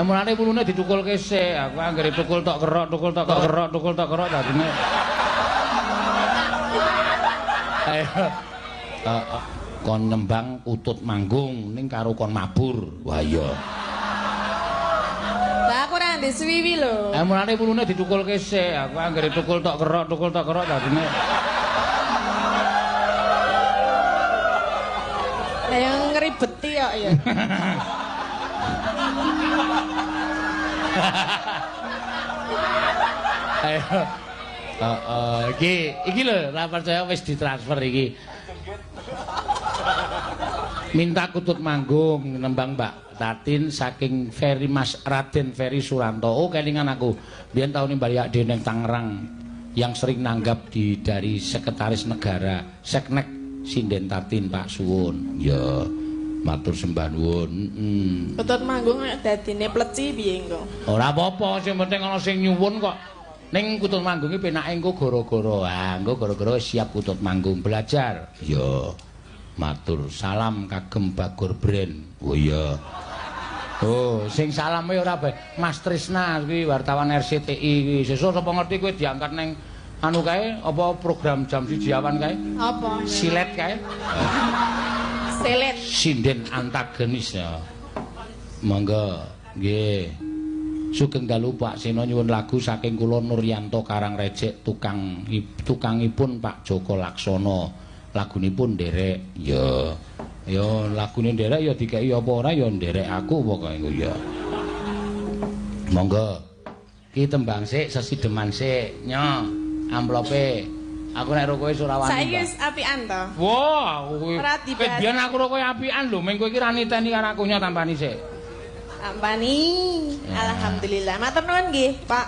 Mulane wulune ditukulke sik. Aku anggere tukul tok kerok, tukul tok kerok, tukul tok kerok dadine. Ayo. Heeh. Kon nembang kutut manggung ning karo kon mabur. Wah iya. Lah aku ora ndek suwiwi lho. Mulane wulune ditukulke sik. Aku anggere tukul tok kerok, tukul tok kerok dadine. Lah yang ngribeti kok ya. Ayo. Heeh, iki lho, ora percaya wis ditransfer iki. Minta kutut manggung nembang Mbak Tatin saking Ferry Mas Raden Ferry Suranto. Oh, kelingan aku. Biyen taune Mbak Ade neng Tangerang yang sering nanggap di dari Sekretaris Negara Seknek Sinden Tatin Pak Suwun. Ya, matur sembah nuwun. Heeh. Kutut manggung nek dadine pleci piye engko? Ora apa-apa, sing penting ana sing nyuwun kok. Ning kutut manggung iki penake engko gara-gara. Ah, engko gara-gara siap kutut manggung belajar. Ya. Matur salam kagem Bagor Brand. Oh iya. Oh, sing salame ora bae. Mas Trisna kuwi wartawan RCTI kuwi. Sesuk sapa ngerti kowe diangkat ning anu kae apa program jam 1 awan kae? Apa? Silet kae. Silet. Sinden antagonis ya. Monggo, nggih. Sugeng dalu Pak Seno nyuwun lagu saking kula Nuryanto Karangrejek tukangipun Pak Joko Laksono. Lagunipun nderek. Ya. Ya lagune nderek ya dikeki apa ora ya nderek aku pokoke engko ya. Monggo. Ki tembang sik sesideman sik. Nyo, amplope. Aku nek ro kowe wis ora wani. Saiki wis apian to. Wah, kowe. Ora dibahas. Biyen aku ro kowe apian lho, meng kowe iki ra niteni karo aku nyo tampani sik. Tampani. Alhamdulillah. Matur nuwun nggih, Pak.